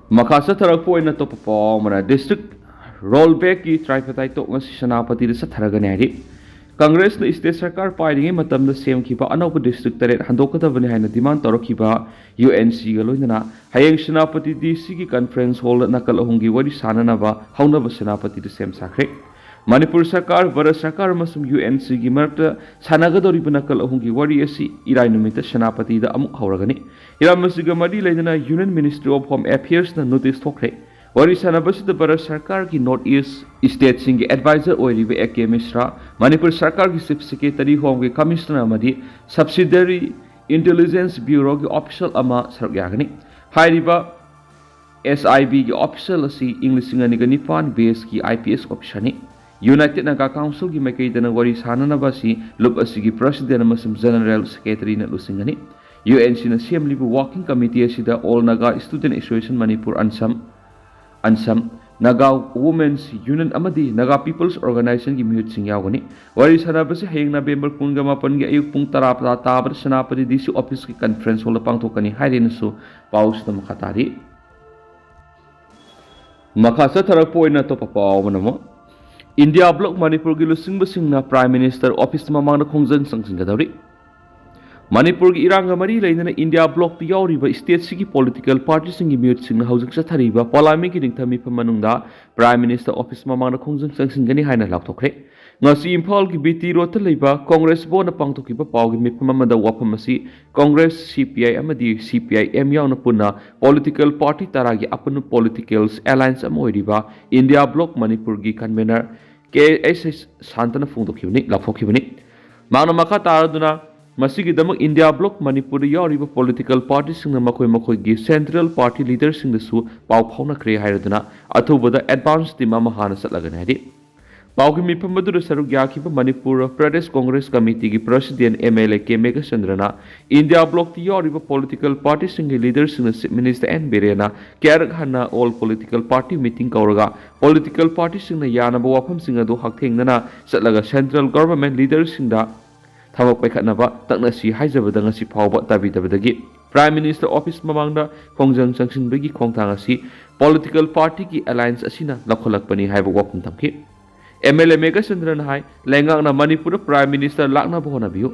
ꯃꯈꯥ ꯆꯠꯊꯔꯛꯄ ꯑꯣꯏꯅ ꯑꯇꯣꯞꯄ ꯄꯥꯎ ꯑꯃꯅ, district roll back ꯀꯤ tripartite talk ꯉꯁꯤ ꯁꯦꯅꯥꯄꯇꯤꯗ ꯆꯠꯊꯔꯒꯅꯤ ꯍꯥꯏꯔꯤ꯫ ꯀꯪꯒ꯭ꯔꯦꯁꯅ state ꯁꯔꯀꯥꯔ ꯄꯥꯏꯔꯤꯉꯩ ꯃꯇꯝꯗ ꯁꯦꯝꯈꯤꯕ ꯑꯅꯧꯕ district ꯇꯔꯦꯠ ꯍꯟꯗꯣꯛꯀꯗꯕꯅꯤ ꯍꯥꯏꯅ demand ꯇꯧꯔꯛꯈꯤꯕ U N C ꯒ ꯂꯣꯏꯅꯅ ꯍꯌꯦꯡ ꯁꯦꯅꯥꯄꯇꯤ D C ꯒꯤ conference hall ꯗ ꯅꯥꯀꯜ ꯑꯍꯨꯝꯒꯤ ꯋꯥꯔꯤ ꯁꯥꯅꯅꯕ ꯍꯧꯅꯕ ꯁꯦꯅꯥꯄꯇꯤꯗ ꯁꯦꯝ ꯁꯥꯈ꯭ꯔꯦ꯫ ꯃꯅꯤꯄꯨꯔ ꯁꯔꯀꯥꯔ, ꯚꯥꯔꯠ ꯁꯔꯀꯥꯔ ꯑꯃꯁꯨꯡ U N C ꯒꯤ ꯃꯔꯛꯇ ꯁꯥꯟꯅꯒꯗꯧꯔꯤꯕ ꯅꯥꯀꯜ ꯑꯍꯨꯝꯒꯤ ꯋꯥꯔꯤ ꯑꯁꯤ ꯏꯔꯥꯏ ꯅꯨꯃꯤꯠꯇ ꯁꯦꯅꯥꯄꯇꯤꯗ ꯑꯃꯨꯛ ꯍꯧꯔꯒꯅꯤ꯫ ꯍꯤꯔꯝ ꯑꯁꯤꯒ ꯃꯔꯤ ꯂꯩꯅꯅ Union Ministry of Home Affairs ꯅ notice ꯊꯣꯛꯈ꯭ꯔꯦ꯫ ꯋꯥꯔꯤ ꯁꯥꯟꯅꯕꯁꯤꯗ ꯚꯥꯔꯠ ꯁꯔꯀꯥꯔꯒꯤ North East state ꯁꯤꯡꯒꯤ advisor ꯑꯣꯏꯔꯤꯕ A K ꯃꯤꯁ꯭ꯔꯥ, ꯃꯅꯤꯄꯨꯔ ꯁꯔꯀꯥꯔꯒꯤ Chief Secretary Home ꯒꯤ Commissioner ꯑꯃꯗꯤ Subsidiary Intelligence Bureau ꯒꯤ official ꯑꯃ ꯁꯔꯨꯛ ꯌꯥꯒꯅꯤ꯫ ꯍꯥꯏꯔꯤꯕ ꯑꯦꯁ ꯑꯥꯏ ꯕꯤꯒꯤ ꯑꯣꯐꯤꯁꯤꯌꯦꯜ ꯑꯁꯤ ꯏꯪ ꯂꯤꯁꯤꯡ ꯑꯅꯤꯒ ꯅꯤꯄꯥꯟ ꯕꯦꯁꯀꯤ I P S ꯑꯣꯐꯤꯁꯥꯔꯅꯤ꯫ United Naga ꯀꯥꯎꯟꯁꯤꯜꯒꯤ ꯃꯥꯏꯀꯩꯗꯅ ꯋꯥꯔꯤ ꯁꯥꯅꯅꯕ ꯑꯁꯤ ꯂꯨꯞ ꯑꯁꯤꯒꯤ ꯄ꯭ꯔꯁꯤꯗꯦꯟ ꯑꯃꯁꯨꯡ ꯖꯦꯅꯔꯦꯜ ꯁꯦꯀ꯭ꯔꯦꯇꯔꯤꯅ ꯂꯨꯆꯤꯡꯒꯅꯤ꯫ ꯌꯨ ꯑꯦꯟ ꯁꯤꯅ ꯁꯦꯝꯂꯤꯕ ꯋꯥꯔꯀꯤꯡ ꯀꯃꯤꯇꯤ ꯑꯁꯤꯗ all Naga student association Manipur, ANSAM, ANSAM, Naga women's union ꯑꯃꯗꯤ ꯅꯥꯒꯥ ꯄꯤꯄꯜꯁ ꯑꯣꯔꯒꯅꯥꯏꯖꯦꯁꯟꯒꯤ ꯃꯤꯍꯨꯠꯁꯤꯡ ꯌꯥꯎꯒꯅꯤ꯫ ꯋꯥꯔꯤ ꯁꯥꯟꯅꯕꯁꯤ ꯍꯌꯦꯡ ꯅꯕꯦꯝꯕꯔ ꯀꯨꯟꯒ ꯃꯥꯄꯟꯒꯤ ꯑꯌꯨꯛ ꯄꯨꯡ ꯇꯔꯥ ꯇꯥꯕꯗ ꯁꯦꯅꯥꯄꯇꯤ ꯗꯤ ꯁꯤ ꯑꯣꯐꯤꯁꯀꯤ ꯀꯟꯐ꯭ꯔꯦꯟꯁ ꯍꯣꯜꯗ ꯄꯥꯡꯊꯣꯛꯀꯅꯤ ꯍꯥꯏꯔꯦꯅꯁꯨ ꯄꯥꯎꯁꯤꯗ ꯃꯈꯥ ꯇꯥꯔꯤ꯫ ꯃꯈꯥ ꯆꯠꯊꯔꯛꯄ ꯑꯣꯏꯅ ꯑꯇꯣꯞꯄ ꯄꯥꯎ ꯑꯃꯅ ꯑꯃꯨꯛ, ꯏꯟꯗꯤꯌꯥ ꯕ꯭ꯂꯣꯛ ꯃꯅꯤꯄꯨꯔꯒꯤ ꯂꯨꯆꯤꯡꯕꯁꯤꯡꯅ ꯄ꯭ꯔꯥꯏꯝ ꯃꯤꯅꯤꯁꯇꯔ ꯑꯣꯐꯤꯁ ꯃꯃꯥꯡꯗ ꯈꯣꯡꯖꯪ ꯆꯪꯁꯤꯟꯒꯗꯧꯔꯤ꯫ ꯃꯅꯤꯄꯨꯔꯒꯤ ꯏꯔꯥꯡꯒ ꯃꯔꯤ ꯂꯩꯅꯅ ꯏꯟꯗꯤꯌꯥ ꯕ꯭ꯂꯣꯛꯇ ꯌꯥꯎꯔꯤꯕ ꯁ꯭ꯇꯦꯠꯁꯤꯒꯤ ꯄꯣꯂꯤꯇꯤꯀꯦꯜ ꯄꯥꯔꯇꯤꯁꯤꯡꯒꯤ ꯃꯤꯍꯨꯠꯁꯤꯡꯅ ꯍꯧꯖꯤꯛ ꯆꯠꯊꯔꯤꯕ ꯄꯣꯂꯥꯃꯤꯒꯤ ꯅꯤꯡꯊꯝ ꯃꯤꯐꯝ ꯃꯅꯨꯡꯗ ꯄ꯭ꯔꯥꯏꯝ ꯃꯤꯅꯤꯁꯇꯔ ꯑꯣꯐꯤꯁ ꯃꯃꯥꯡꯗ ꯈꯣꯡꯖꯪ ꯆꯪꯁꯤꯟꯒꯅꯤ ꯍꯥꯏꯅ ꯂꯥꯎꯊꯣꯛꯈ꯭ꯔꯦ꯫ ꯉꯁꯤ ꯏꯝꯐꯥꯜꯒꯤ ꯕꯤ ꯇꯤ ꯔꯣꯗꯇ ꯂꯩꯕ ꯀꯣꯡꯒ꯭ꯔꯦꯁ ꯚꯕꯟꯗ ꯄꯥꯡꯊꯣꯛꯈꯤꯕ ꯄꯥꯎꯒꯤ ꯃꯤꯐꯝ ꯑꯃꯗ ꯋꯥꯐꯝ ꯑꯁꯤ ꯀꯣꯡꯒ꯭ꯔꯦꯁ, ꯁꯤ ꯄꯤ ꯑꯥꯏ ꯑꯃꯗꯤ ꯁꯤ ꯄꯤ ꯑꯥꯏ ꯑꯦꯝ ꯌꯥꯎꯅ ꯄꯨꯟꯅ ꯄꯣꯂꯤꯇꯤꯀꯦꯜ ꯄꯥꯔꯇꯤ ꯇꯔꯥꯒꯤ ꯑꯄꯨꯟꯕ ꯄꯣꯂꯤꯇꯤꯀꯦꯜ ꯑꯦꯂꯥꯌꯟꯁ ꯑꯃ ꯑꯣꯏꯔꯤꯕ ꯏꯟꯗꯤꯌꯥ ꯕ꯭ꯂꯣꯛ ꯃꯅꯤꯄꯨꯔꯒꯤ ꯀꯟꯚꯦꯅꯔ ꯀꯦ ꯑꯦꯁ ꯑꯦꯁ ꯁꯥꯟꯇꯅ ꯐꯣꯡꯗꯣꯛꯈꯤꯕꯅꯤ, ꯂꯥꯎꯊꯣꯛꯈꯤꯕꯅꯤ꯫ ꯃꯍꯥꯛꯅ ꯃꯈꯥ ꯇꯥꯔꯗꯨꯅ, ꯃꯁꯤꯒꯤꯗꯃꯛ ꯏꯟꯗꯤꯌꯥ ꯕ꯭ꯂꯣꯛ ꯃꯅꯤꯄꯨꯔꯗ ꯌꯥꯎꯔꯤꯕ ꯄꯣꯂꯤꯇꯤꯀꯦꯜ ꯄꯥꯔꯇꯤꯁꯤꯡꯅ ꯃꯈꯣꯏ ꯃꯈꯣꯏꯒꯤ ꯁꯦꯟꯇ꯭ꯔꯦꯜ ꯄꯥꯔꯇꯤ ꯂꯤꯗꯔꯁꯤꯡꯗꯁꯨ ꯄꯥꯎ ꯐꯥꯎꯅꯈ꯭ꯔꯦ ꯍꯥꯏꯔꯗꯨꯅ, ꯑꯊꯨꯕꯗ ꯑꯦꯗꯚꯥꯟꯁ ꯇꯤꯝ ꯑꯃ ꯍꯥꯟꯅ ꯆꯠꯂꯒꯅꯤ ꯍꯥꯏꯔꯤ꯫ ꯄꯥꯎꯒꯤ ꯃꯤꯐꯝ ꯑꯗꯨꯗ ꯁꯔꯨꯛ ꯌꯥꯈꯤꯕ ꯃꯅꯤꯄꯨꯔ ꯄ꯭ꯔꯗꯦꯁ ꯀꯣꯡꯒ꯭ꯔꯦꯁ ꯀꯃꯤꯇꯤꯒꯤ president M L A K ꯃꯦꯘꯆꯟꯗ꯭ꯔꯅ ꯏꯟꯗꯤꯌꯥ ꯕ꯭ꯂꯣꯛꯇ ꯌꯥꯎꯔꯤꯕ ꯄꯣꯂꯤꯇꯤꯀꯦꯜ ꯄꯥꯔꯇꯤꯁꯤꯡꯒꯤ ꯂꯤꯗꯔꯁꯤꯡꯅ ꯆꯤꯐ ꯃꯤꯅꯤꯁꯇꯔ ꯑꯦꯟ ꯕꯤꯔꯦꯟꯅ ꯀꯌꯥꯔꯛ ꯍꯟꯅ ꯑꯣꯜ ꯄꯣꯂꯤꯇꯤꯀꯦꯜ ꯄꯥꯔꯇꯤ ꯃꯤꯇꯤꯡ ꯀꯧꯔꯒ ꯄꯣꯂꯤꯇꯤꯀꯦꯜ ꯄꯥꯔꯇꯤꯁꯤꯡꯅ ꯌꯥꯅꯕ ꯋꯥꯐꯝꯁꯤꯡ ꯑꯗꯨ ꯍꯛꯊꯦꯡꯅꯅ ꯆꯠꯂꯒ ꯁꯦꯟꯇ꯭ꯔꯦꯜ ꯒꯚꯔꯟꯃꯦꯟꯠ ꯂꯤꯗꯔꯁꯤꯡꯗ ꯊꯕꯛ ꯄꯥꯏꯈꯠꯅꯕ ꯇꯛꯅꯁꯤ ꯍꯥꯏꯖꯕꯗ ꯉꯁꯤ ꯐꯥꯎꯕ ꯇꯥꯕꯤꯗꯕꯗꯒꯤ ꯄ꯭ꯔꯥꯏꯝ ꯃꯤꯅꯤꯁꯇꯔ ꯑꯣꯐꯤꯁ ꯃꯃꯥꯡꯗ ꯈꯣꯡꯖꯪ ꯆꯪꯁꯤꯟꯕꯒꯤ ꯈꯣꯡꯊꯥꯡ ꯑꯁꯤ ꯄꯣꯂꯤꯇꯤꯀꯦꯜ ꯄꯥꯔꯇꯤꯒꯤ ꯑꯦꯂꯥꯌꯟꯁ ꯑꯁꯤꯅ ꯂꯧꯈꯠꯂꯛꯄꯅꯤ ꯍꯥꯏꯕ ꯋꯥꯐꯝ ꯊꯝꯈꯤ꯫ ꯑꯦꯝ ꯑꯦꯜ ꯑꯦ ꯃꯦꯘꯆꯟꯗ꯭ꯔꯅ ꯍꯥꯏ, ꯂꯩꯉꯥꯛꯅ ꯃꯅꯤꯄꯨꯔꯗ ꯄ꯭ꯔꯥꯏꯝ ꯃꯤꯅꯤꯁꯇꯔ ꯂꯥꯛꯅꯕ ꯍꯣꯠꯅꯕꯤꯌꯨ꯫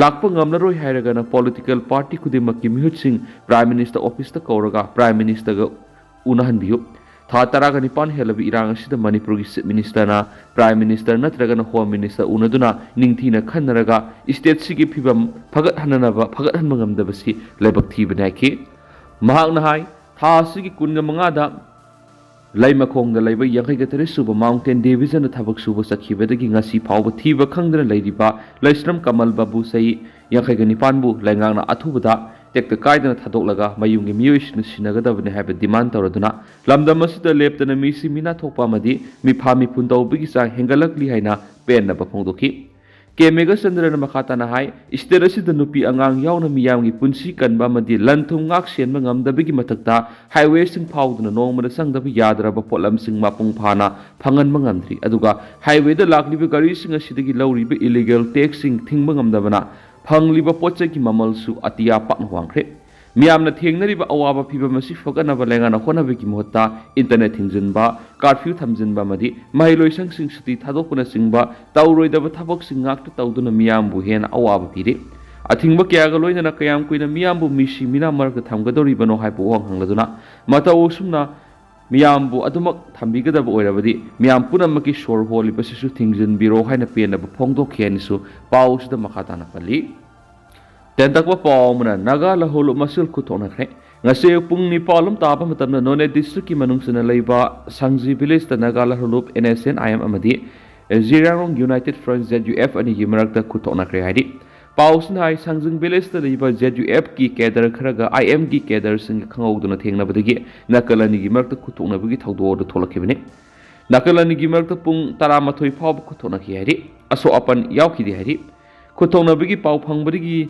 ꯂꯥꯛꯄ ꯉꯝꯂꯔꯣꯏ ꯍꯥꯏꯔꯒꯅ ꯄꯣꯂꯤꯇꯤꯀꯦꯜ ꯄꯥꯔꯇꯤ ꯈꯨꯗꯤꯡꯃꯛꯀꯤ ꯃꯤꯍꯨꯠꯁꯤꯡ ꯄ꯭ꯔꯥꯏꯝ ꯃꯤꯅꯤꯁꯇꯔ ꯑꯣꯐꯤꯁꯇ ꯀꯧꯔꯒ ꯄ꯭ꯔꯥꯏꯝ ꯃꯤꯅꯤꯁꯇꯔꯒ ꯎꯅꯍꯟꯕꯤꯌꯨ꯫ ꯊꯥ ꯇꯔꯥꯒ ꯅꯤꯄꯥꯟ ꯍꯦꯜꯂꯕ ꯏꯔꯥꯡ ꯑꯁꯤꯗ ꯃꯅꯤꯄꯨꯔꯒꯤ ꯆꯤꯐ ꯃꯤꯅꯤꯁꯇꯔꯅ ꯄ꯭ꯔꯥꯏꯝ ꯃꯤꯅꯤꯁꯇꯔ ꯅꯠꯇ꯭ꯔꯒꯅ ꯍꯣꯝ ꯃꯤꯅꯤꯁꯇꯔ ꯎꯅꯗꯨꯅ ꯅꯤꯡꯊꯤꯅ ꯈꯟꯅꯔꯒ ꯁ꯭ꯇꯦꯠꯁꯤꯒꯤ ꯐꯤꯕꯝ ꯐꯒꯠꯍꯟꯅꯅꯕ, ꯐꯒꯠꯍꯟꯕ ꯉꯝꯗꯕꯁꯤ ꯂꯥꯏꯕꯛ ꯊꯤꯕꯅꯤ ꯍꯥꯏꯈꯤ꯫ ꯃꯍꯥꯛꯅ ꯍꯥꯏ, ꯊꯥ ꯑꯁꯤꯒꯤ ꯀꯨꯟꯒ ꯃꯉꯥꯗ ꯂꯩꯃꯈꯣꯡꯗ ꯂꯩꯕ ꯌꯥꯡꯈꯩꯒ ꯇꯔꯦꯠ ꯁꯨꯕ ꯃꯥꯎꯟꯇꯦꯟ ꯗꯤꯕꯤꯖꯟꯗ ꯊꯕꯛ ꯁꯨꯕ ꯆꯠꯈꯤꯕꯗꯒꯤ ꯉꯁꯤ ꯐꯥꯎꯕ ꯊꯤꯕ ꯈꯪꯗꯅ ꯂꯩꯔꯤꯕ ꯂꯩꯁ꯭ꯔꯝ ꯀꯃꯜ ꯕꯥꯕꯨ ꯆꯍꯤ ꯌꯥꯡꯈꯩꯒ ꯅꯤꯄꯥꯟꯕꯨ ꯂꯩꯉꯥꯛꯅ ꯑꯊꯨꯕꯗ ꯇꯦꯛꯇ ꯀꯥꯏꯗꯅ ꯊꯥꯗꯣꯛꯂꯒ ꯃꯌꯨꯝꯒꯤ ꯃꯤꯑꯣꯏꯁꯤꯡꯅ ꯁꯤꯟꯅꯒꯗꯕꯅꯤ ꯍꯥꯏꯕ ꯗꯤꯃꯥꯟ ꯇꯧꯔꯗꯨꯅ ꯂꯝꯗꯝ ꯑꯁꯤꯗ ꯂꯦꯞꯇꯅ ꯃꯤꯁꯤ ꯃꯤꯅꯥ ꯊꯣꯛꯄ ꯑꯃꯗꯤ ꯃꯤꯐꯥ ꯃꯤꯄꯨꯟ ꯇꯧꯕꯒꯤ ꯆꯥꯡ ꯍꯦꯟꯒꯠꯂꯛꯂꯤ ꯍꯥꯏꯅ ꯄꯦꯟꯅꯕ ꯐꯣꯡꯗꯣꯛꯈꯤ꯫ ꯀꯦ ꯃꯦꯘꯆꯟꯗ꯭ꯔꯅ ꯃꯈꯥ ꯇꯥꯅ ꯍꯥꯏ, ꯁ꯭ꯇꯦꯠ ꯑꯁꯤꯗ ꯅꯨꯄꯤ ꯑꯉꯥꯡ ꯌꯥꯎꯅ ꯃꯤꯌꯥꯝꯒꯤ ꯄꯨꯟꯁꯤ ꯀꯟꯕ ꯑꯃꯗꯤ ꯂꯟ ꯊꯨꯝ ꯉꯥꯛ ꯁꯦꯟꯕ ꯉꯝꯗꯕꯒꯤ ꯃꯊꯛꯇ ꯍꯥꯏꯋꯦꯁꯤꯡ ꯐꯥꯎꯗꯨꯅ ꯅꯣꯡꯃꯗ ꯆꯪꯗꯕ ꯌꯥꯗ꯭ꯔꯕ ꯄꯣꯠꯂꯝꯁꯤꯡ ꯃꯄꯨꯡ ꯐꯥꯅ ꯐꯪꯍꯟꯕ ꯉꯝꯗ꯭ꯔꯤ꯫ ꯑꯗꯨꯒ ꯍꯥꯏꯋꯦꯗ ꯂꯥꯛꯂꯤꯕ ꯒꯥꯔꯤꯁꯤꯡ ꯑꯁꯤꯗꯒꯤ ꯂꯧꯔꯤꯕ ꯏꯂꯤꯒꯦꯜ ꯇꯦꯛꯁꯁꯤꯡ ꯊꯤꯡꯕ ꯉꯝꯗꯕꯅ ꯐꯪꯂꯤꯕ ꯄꯣꯠ ꯆꯩꯒꯤ ꯃꯃꯜꯁꯨ ꯑꯇꯤꯌꯥ ꯄꯥꯛꯅ ꯋꯥꯡꯈ꯭ꯔꯦ꯫ ꯃꯤꯌꯥꯝꯅ ꯊꯦꯡꯅꯔꯤꯕ ꯑꯋꯥꯕ ꯐꯤꯚꯝ ꯑꯁꯤ ꯐꯒꯠꯅꯕ ꯂꯩꯉꯥꯛꯅ ꯍꯣꯠꯅꯕꯒꯤ ꯃꯍꯨꯠꯇ ꯏꯟꯇꯔꯅꯦꯠ ꯊꯤꯡꯖꯤꯟꯕ, ꯀꯥꯔꯐ꯭ꯌꯨ ꯊꯝꯖꯤꯟꯕ ꯑꯃꯗꯤ ꯃꯍꯩꯂꯣꯏꯁꯪꯁꯤꯡ ꯁꯨꯇꯤ ꯊꯥꯗꯣꯛꯄꯅꯆꯤꯡꯕ ꯇꯧꯔꯣꯏꯗꯕ ꯊꯕꯛꯁꯤꯡ ꯉꯥꯛꯇ ꯇꯧꯗꯨꯅ ꯃꯤꯌꯥꯝꯕꯨ ꯍꯦꯟꯅ ꯑꯋꯥꯕ ꯄꯤꯔꯤ꯫ ꯑꯊꯤꯡꯕ ꯀꯌꯥꯒ ꯂꯣꯏꯅꯅ ꯀꯌꯥꯝ ꯀꯨꯏꯅ ꯃꯤꯌꯥꯝꯕꯨ ꯃꯤꯁꯤ ꯃꯤꯅꯥ ꯃꯔꯛꯇ ꯊꯝꯒꯗꯧꯔꯤꯕꯅꯣ ꯍꯥꯏꯕ ꯋꯥꯍꯪ ꯍꯪꯂꯗꯨꯅ ꯃꯇꯧ ꯑꯁꯨꯝꯅ ꯃꯤꯌꯥꯝꯕꯨ ꯑꯗꯨꯃꯛ ꯊꯝꯕꯤꯒꯗꯕ ꯑꯣꯏꯔꯕꯗꯤ ꯃꯤꯌꯥꯝ ꯄꯨꯝꯅꯃꯛꯀꯤ ꯁꯣꯔ ꯍꯣꯜꯂꯤꯕꯁꯤꯁꯨ ꯊꯤꯡꯖꯤꯟꯕꯤꯔꯣ ꯍꯥꯏꯅ ꯄꯦꯟꯅꯕ ꯐꯣꯡꯗꯣꯛꯈꯤ ꯍꯥꯏꯅꯁꯨ ꯄꯥꯎ ꯑꯁꯤꯗ ꯃꯈꯥ ꯇꯥꯅ ꯄꯜꯂꯤ꯫ ꯇꯦꯟꯇꯛꯄ ꯄꯥꯎ ꯑꯃꯅ ꯅꯥꯒꯥ ꯂꯍꯧꯂꯨꯞ ꯃꯁꯦꯜ ꯈꯨꯠ ꯊꯣꯛꯅꯈ꯭ꯔꯦ꯫ ꯉꯁꯤ ꯑꯌꯨꯛ ꯄꯨꯡ ꯅꯤꯄꯥꯜ ꯂꯣꯝ ꯇꯥꯕ ꯃꯇꯝꯗ ꯅꯣꯅꯦ ꯗꯤꯁꯇ꯭ꯔꯤꯛꯀꯤ ꯃꯅꯨꯡ ꯆꯟꯅ ꯂꯩꯕ ꯁꯪꯖꯤ ꯚꯤꯂꯦꯖꯇ ꯅꯥꯒꯥ ꯂꯍꯧꯂꯨꯞ N S N I M ꯑꯃꯗꯤ Zeliangrong united front Z U F ꯑꯅꯤꯒꯤ ꯃꯔꯛꯇ ꯈꯨꯠ ꯊꯣꯛꯅꯈ꯭ꯔꯦ ꯍꯥꯏꯔꯤ꯫ ꯄꯥꯎꯁꯤꯅ ꯍꯥꯏ, ꯁꯪꯖꯤꯡ ꯚꯤꯂꯦꯖꯇ ꯂꯩꯕ ꯖꯦꯠ ꯌꯨ ꯑꯦꯐꯀꯤ ꯀꯦꯗꯔ ꯈꯔꯒ ꯑꯥꯏ ꯑꯦꯝꯒꯤ ꯀꯦꯗꯔꯁꯤꯡꯒ ꯈꯪꯍꯧꯗꯅ ꯊꯦꯡꯅꯕꯗꯒꯤ ꯅꯥꯀꯜ ꯑꯅꯤꯒꯤ ꯃꯔꯛꯇ ꯈꯨꯠ ꯊꯣꯛꯅꯕꯒꯤ ꯊꯧꯗꯣꯛ ꯑꯗꯨ ꯊꯣꯛꯂꯛꯈꯤꯕꯅꯤ꯫ ꯅꯥꯀꯜ ꯑꯅꯤꯒꯤ ꯃꯔꯛꯇ ꯄꯨꯡ ꯇꯔꯥꯃꯥꯊꯣꯏ ꯐꯥꯎꯕ ꯈꯨꯠ ꯊꯣꯛꯅꯈꯤ ꯍꯥꯏꯔꯤ꯫ ꯑꯁꯣꯛ ꯑꯄꯟ ꯌꯥꯎꯈꯤꯗꯦ ꯍꯥꯏꯔꯤ꯫ ꯈꯨꯠ ꯊꯣꯛꯅꯕꯒꯤ ꯄꯥꯎ ꯐꯪꯕꯗꯒꯤ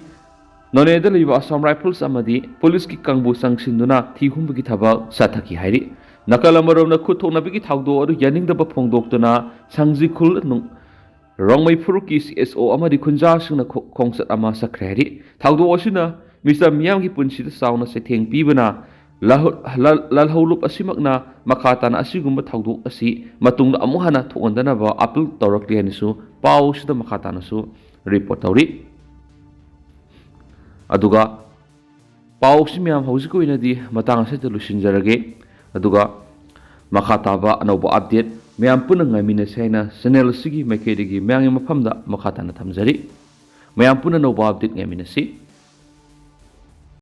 ꯅꯣꯅꯦꯗ ꯂꯩꯕ ꯑꯁꯥꯝ ꯔꯥꯏꯐꯜꯁ ꯑꯃꯗꯤ ꯄꯨꯂꯤꯁꯀꯤ ꯀꯥꯡꯕꯨ ꯆꯪꯁꯤꯟꯗꯨꯅ ꯊꯤ ꯍꯨꯝꯕꯒꯤ ꯊꯕꯛ ꯆꯠꯊꯈꯤ ꯍꯥꯏꯔꯤ꯫ ꯅꯥꯀꯜ ꯑꯃꯔꯣꯝꯗ ꯈꯨꯠ ꯊꯣꯛꯅꯕꯒꯤ ꯊꯧꯗꯣꯛ ꯑꯗꯨ ꯌꯥꯅꯤꯡꯗꯕ ꯐꯣꯡꯗꯣꯛꯇꯨꯅ ꯁꯪꯖꯤ ꯈꯨꯜ ꯅꯨꯡ-, ꯔꯣꯡꯃꯩ ꯐꯨꯔꯨꯞꯀꯤ ꯁꯤ ꯑꯦꯁ ꯑꯣ ꯑꯃꯗꯤ ꯈꯨꯟꯖꯥꯁꯤꯡꯅ ꯈꯣ-, ꯈꯣꯡꯆꯠ ꯑꯃ ꯆꯠꯈ꯭ꯔꯦ ꯍꯥꯏꯔꯤ꯫ ꯊꯧꯗꯣꯛ ꯑꯁꯤꯅ ꯃꯤꯆꯝ ꯃꯤꯌꯥꯝꯒꯤ ꯄꯨꯟꯁꯤꯗ ꯆꯥꯎꯅ ꯆꯩꯊꯦꯡ ꯄꯤꯕꯅ ꯂꯍꯧ-, ꯂ-, ꯂꯜꯍꯧꯂꯨꯞ ꯑꯁꯤꯃꯛꯅ ꯃꯈꯥ ꯇꯥꯅ ꯑꯁꯤꯒꯨꯝꯕ ꯊꯧꯗꯣꯛ ꯑꯁꯤ ꯃꯇꯨꯡꯗ ꯑꯃꯨꯛ ꯍꯟꯅ ꯊꯣꯛꯍꯟꯗꯅꯕ ꯑꯥꯄꯤꯜ ꯇꯧꯔꯛꯂꯤ ꯍꯥꯏꯅꯁꯨ ꯄꯥꯎ ꯑꯁꯤꯗ ꯃꯈꯥ ꯇꯥꯅꯁꯨ ꯔꯤꯄꯣꯔꯠ ꯇꯧꯔꯤ꯫ ꯑꯗꯨꯒ ꯄꯥꯎꯁꯤ ꯃꯌꯥꯝ ꯍꯧꯖꯤꯛꯀꯤ ꯑꯣꯏꯅꯗꯤ ꯃꯇꯥꯡ ꯑꯁꯤꯗ ꯂꯣꯏꯁꯤꯟꯖꯔꯒꯦ꯫ ꯑꯗꯨꯒ ꯃꯈꯥ ꯇꯥꯕ ꯑꯅꯧꯕ ꯑꯞꯗꯦꯠ ꯃꯌꯥꯝ ꯄꯨꯟꯅ ꯉꯥꯏꯃꯤꯟꯅꯁꯤ ꯍꯥꯏꯅ ꯆꯦꯅꯦꯜ ꯑꯁꯤꯒꯤ ꯃꯥꯏꯀꯩꯗꯒꯤ ꯃꯌꯥꯝꯒꯤ ꯃꯐꯝꯗ ꯃꯈꯥ ꯇꯥꯅ ꯊꯝꯖꯔꯤ꯫ ꯃꯌꯥꯝ ꯄꯨꯟꯅ ꯑꯅꯧꯕ ꯑꯞꯗꯦꯠ ꯉꯥꯏꯃꯤꯟꯅꯁꯤ꯫